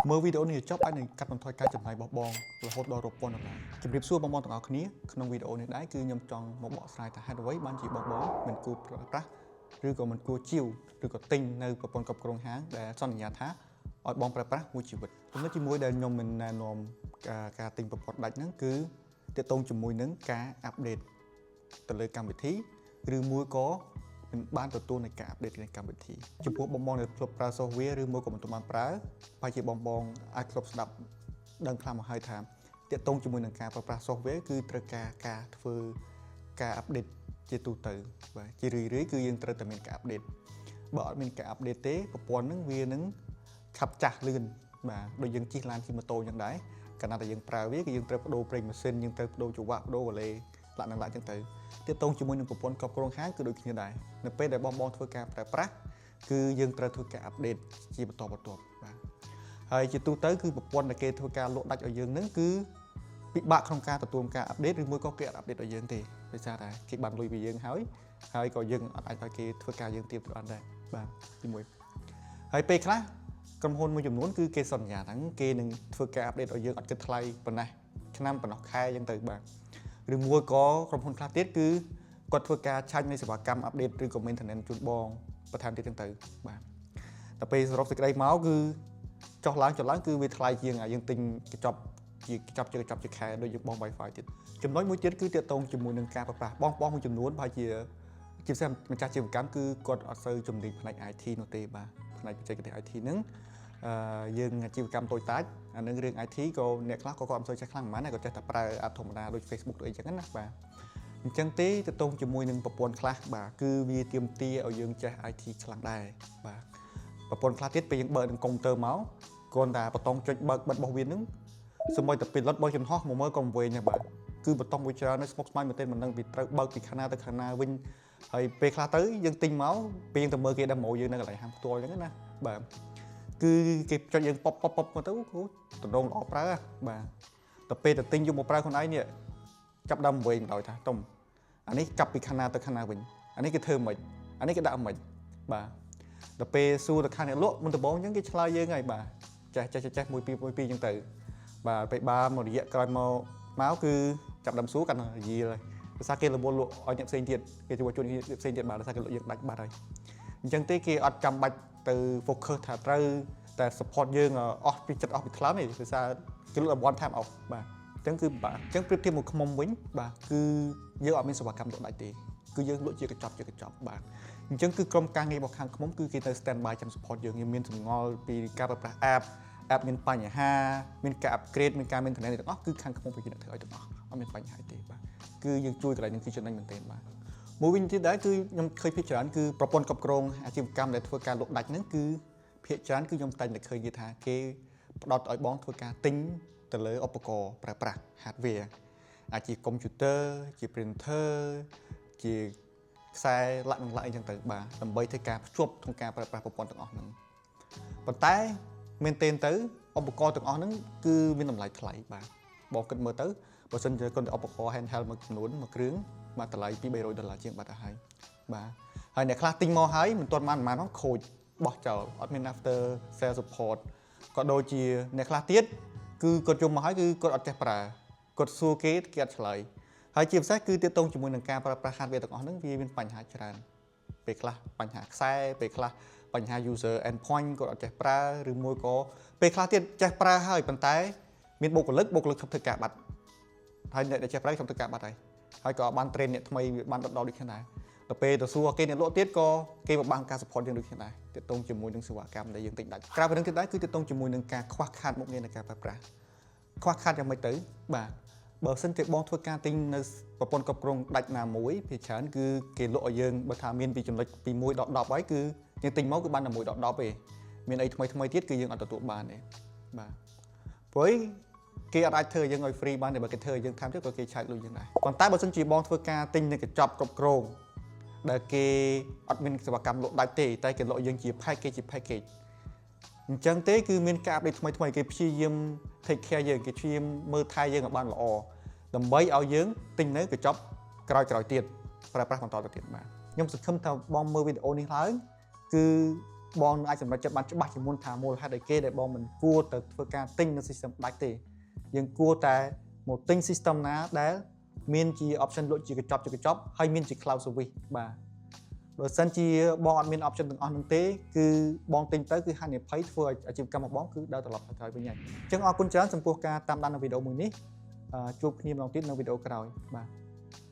មើលវីដេអូនេះឲ្យចប់អាចនឹងកាត់បន្ថយការចំណាយរបស់បងរហូតដល់រាប់ពាន់ដុល្លារជម្រាបសួរបងប្អូនទាំងអស់គ្នាក្នុងវីដេអូនេះដែរគឺខ្ញុំចង់មកបកស្រាយថាហេតុអ្វីបានជាបងបងមិនគួរប្រើប្រាស់ឬក៏មិនគួរជាវឬក៏ទិញនៅប្រព័ន្ធគ្រប់គ្រងហាងដែលសន្យាថាឲ្យបងប្រើប្រាស់មួយជីវិតចំណុចទីមួយដែលខ្ញុំមិនណែនាំការទិញប្រព័ន្ធដាច់ហ្នឹងគឺទាក់ទងជាមួយនឹងការ update ទៅលើកម្មវិធីឬមួយក៏មិនបានទទួលនៃការ update នៃកម្មវិធីចំពោះបងបងដែលធ្លាប់ប្រើ software ឬមួយក៏មិនទាន់បានប្រើប្រហែលជាបងបងអាចធ្លាប់ស្ដាប់ដឹងខ្លះមកហើយថាទាក់ទងជាមួយនឹងការប្រើប្រាស់ software គឺត្រូវការការធ្វើការ update ជាទូទៅបាទជារឿយៗគឺយើងត្រូវតែមានការ update បើអត់មានការ update ទេប្រព័ន្ធហ្នឹងវានឹងឆាប់ចាស់លឿនបាទដូចយើងជិះឡានជិះម៉ូតូយ៉ាងដែរកាលណាតែយើងប្រើវាគឺយើងត្រូវប្ដូរប្រេងម៉ាស៊ីនយើងត្រូវប្ដូរចង្វាក់ប្ដូរវ៉ាឡេលាក់នឹងលាក់ចឹងទៅទាក់ទងជាមួយនឹងប្រព័ន្ធគ្រប់គ្រងហាងគឺដូចគ្នាដែរនៅពេលដែលបងបងធ្វើការប្រើប្រាស់គឺយើងត្រូវធ្វើការ update ជាបន្តបន្ទាប់បាទហើយជាទូទៅគឺប្រព័ន្ធដែលគេធ្វើការលក់ដាច់ឲ្យយើងហ្នឹងគឺពិបាកក្នុងការទទួលការ update ឬមួយក៏គេអត់ update ឲ្យយើងទេដោយសារតែគេបានលុយពីយើងហើយហើយក៏យើងអត់អាចឲ្យគេធ្វើការយើងទៀបទៅអត់ដែរបាទទីមួយហើយពេលខ្លះក្រុមហ៊ុនមួយចំនួនគឺគេសន្យាថាគេនឹងធ្វើការ update ឲ្យយើងអត់គិតថ្លៃប៉ុណ្ណេះឆ្នាំប៉ុណ្ណោះខែអញ្ចឹងទៅបាទឬមួយក៏ក្រុមហ៊ុនខ្លះទៀតគឺគាត់ធ្វើការឆាច់នៃសេវាកម្ម update ឬក៏ maintenance ជូនបងបន្ថែមទៀតចឹងទៅបាទតែពេលសរុបសេចក្តីមកគឺចុះឡើងចុះឡើងគឺវាថ្លៃជាងអាយើងទិញកញ្ចប់ជាកញ្ចប់ជាកញ្ចប់ជាខែដូចយើងបង់ Wi-Fi ទៀតចំណុចមួយទៀតគឺទាក់ទងជាមួយនឹងការប្រើប្រាស់បងបងមួយចំនួនប្រហែលជាជាពិសេសម្ចាស់អាជីវកម្មគឺគាត់អត់សូវជំនាញផ្នែក IT នោះទេបាទផ្នែកបច្ចេកទេស IT ហ្នឹងអឺយើងអាជីវកម្មតូចតាចអានឹងរឿង IT ក៏អ្នកខ្លះក៏គាត់មិនសូវចេះខ្លាំងប៉ុន្មានដែរក៏ចេះតែប្រើ app ធម្មតាដូច Facebook ដូចអីចឹងណាបាទអញ្ចឹងទេទៅតងជាមួយនឹងប្រព័ន្ធខ្លះបាទគឺវាទាមទារឲ្យយើងចេះ IT ខ្លាំងដែរបាទប្រព័ន្ធខ្លះទៀតពេលយើងបើកនឹងកុំព្យូទ័រមកគ្រាន់តែប៊ូតុងចុចបើកបិទរបស់វានឹងសម្បីតែពីលុតរបស់ចំហោះមកមើលក៏វែងដែរបាទគឺប៊ូតុងវាច្រើនស្មុគស្មាញមែនទែនមិនដឹងពីត្រូវបើកពីខាងណាទៅខាងណាវិញហើយពេលខ្លះទៅយើងទិញមកពេលយើងទៅមើលគេ demo យើងនៅកន្លែងហាងផ្ទាល់អញ្ចឹងណាបាទគឺគេចុចយើងប៉ុបប៉ុបប៉ុបមកទៅគូតំណងល្អប្រើបាទតែពេលទៅទិញយកមកប្រើខ្លួនឯងនេះចាប់ដើមវែងបណ្ដោយថាតុំអានេះកាប់ពីខាងណាទៅខាងណាវិញអានេះគេធ្វើមិនអានេះគេដាក់មិនបាទដល់ពេលសួរទៅខាងអ្នកលក់មុនដំបូងអញ្ចឹងគេឆ្លើយយើងហើយបាទចេះចេះចេះ1 2 1 2អញ្ចឹងទៅបាទពេលបានមករយៈក្រោយមកមកគឺចាប់ដើមសួរកាន់យីហើយភាសាគេរវល់លក់ឲ្យអ្នកផ្សេងទៀតគេជួយជួយអ្នកផ្សេងទៀតបាទដោយសារគេលក់យើងដាច់បាត់ហើយអញ្ចឹងទេគេអត់ចាំបាច់ទៅ focus ថាត្រូវតែ support យើងអស់ពីចិត្តអស់ពីថ្លើមទេភាសាគេលក់ one time off បាទអញ្ចឹងគឺបាទអញ្ចឹងប្រៀបធៀបមកខ្មុំវិញបាទគឺយើងអត់មានសេវាកម្មលក់ដាច់ទេគឺយើងលក់ជាកញ្ចប់ជាកញ្ចប់បាទអញ្ចឹងគឺក្រុមការងាររបស់ខាងខ្មុំគឺគេទៅ stand by ចាំ support យើងយើងមានចម្ងល់ពីការប្រើប្រាស់ app app មានបញ្ហាមានការ upgrade មានការ maintenance ទាំងអស់គឺខាងខ្មុំប្រជាអ្នកធ្វើឲ្យទាំងអស់អត់មានបញ្ហាទេបាទគឺយើងជួយកន្លែងនេះគឺចំណេញមែនទែនបាទមួយវិញទៀតដែរគឺខ្ញុំឃើញភាគច្រើនគឺប្រព័ន្ធគ្រប់គ្រងអាជីវកម្មដែលធ្វើការលក់ដាច់ហ្នឹងគឺភាគច្រើនគឺខ្ញុំតែងតែឃើញគេថាគេផ្ដោតឲ្យបងធ្វើការទិញទៅលើឧបករណ៍ប្រើប្រាស់ hardware អាចជា computer ជា printer ជាខ្សែលាក់នឹងលាក់អីចឹងទៅបាទដើម្បីធ្វើការភ្ជាប់ក្នុងការប្រើប្រាស់ប្រព័ន្ធទាំងអស់ហ្នឹងប៉ុន្តែមែនទែនទៅឧបករណ៍ទាំងអស់ហ្នឹងគឺមានតម្លៃថ្លៃបាទបងគិតមើលទៅបើសិនជាគាត់តែឧបករណ៍ handheld មួយចំនួនមួយគ្រឿងបាទតម្លៃ2 300ដុល្លារជាងបាត់ទៅហើយបាទហើយអ្នកខ្លះទិញមកហើយមិនទាន់បានប៉ុន្មានហ្នឹងខូចបោះចោលអត់មាន after sale support ក៏ដូចជាអ្នកខ្លះទៀតគឺគាត់យកមកហើយគឺគាត់អត់ចេះប្រើគាត់សួរគេគេអត់ឆ្លើយហើយជាពិសេសគឺទាក់ទងជាមួយនឹងការប្រើប្រាស់ hardware ទាំងអស់ហ្នឹងវាមានបញ្ហាច្រើនពេលខ្លះបញ្ហាខ្សែពេលខ្លះបញ្ហា user endpoint គាត់អត់ចេះប្រើឬមួយក៏ពេលខ្លះទៀតចេះប្រើហើយប៉ុន្តែមានបុគ្គលិកបុគ្គលិកឈប់ធ្វើការបាត់ហើយអ្នកដែលចេះប្រើឈប់ធ្វើការបាត់ហើយហើយក៏បាន train អ្នកថ្មីបានដល់ដូចគ្នាដែរដល់ពេលទៅសួរគេអ្នកលក់ទៀតក៏គេពិបាកការ support យើងដូចគ្នាដែរទាក់ទងជាមួយនឹងសេវាកម្មដែលយើងទិញដាច់ក្រៅពីនឹងទៀតដែរគឺទាក់ទងជាមួយនឹងការខ្វះខាតមុខងារនៃការប្រើប្រាស់ខ្វះខាតយ៉ាងម៉េចទៅបាទបើសិនជាបងធ្វើការទិញនៅប្រព័ន្ធគ្រប់គ្រងដាច់ណាមួយភាគច្រើនគឺគេលក់ឲ្យយើងបើថាមានពីចំណុចពី1ដល់10ហើយគឺយើងទិញមកគឺបានតែ1ដល់10ទេមានអីថ្មីថ្មីទៀតគឺយើងអត់ទទួលបានទេបាទព្រោះគេអត់អាចធ្វើឲ្យយើងឲ្យ free បានទេបើគេធ្វើឲ្យយើងថែមទៀតក៏គេឆែកលុយយើងដែរប៉ុន្តែបើសិនជាបងធ្វើការទិញនៅកញ្ចប់គ្រប់គ្រងដែលគេអត់មានសេវាកម្មលក់ដាច់ទេតែគេលក់យើងជា package ជា package អញ្ចឹងទេគឺមានការ update ថ្មីថ្មីគេព្យាយាម take care យើងគេព្យាយាមមើលថែយើងឲ្យបានល្អដើម្បីឲ្យយើងទិញនៅកញ្ចប់ក្រោយក្រោយទៀតប្រើប្រាស់បន្តទៅទៀតបាទខ្ញុំសង្ឃឹមថាបងមើលវីដេអូនេះឡើងគឺ បងនឹងអាចសម្រេចចិត្តបានច្បាស់ជាងមុនថាមូលហេតុអីគេដែលបងមិនគួរទៅធ្វើការទិញនៅ system ដាច់ទេ។យើងគួរតែមកទិញ system ណាដែលមានជា option លក់ជាកញ្ចប់ជាកញ្ចប់ហើយមានជា cloud service បាទបើសិនជាបងអត់មាន option ទាំងអស់ហ្នឹងទេគឺបងទិញទៅគឺហានិភ័យធ្វើឲ្យអាជីវកម្មរបស់បងគឺដើរត្រឡប់ថយក្រោយវិញហើយអញ្ចឹងអរគុណច្រើនចំពោះការតាមដាននៅវីដេអូមួយនេះ។ជួបគ្នាម្ដងទៀតនៅវីដេអូក្រោយបាទ។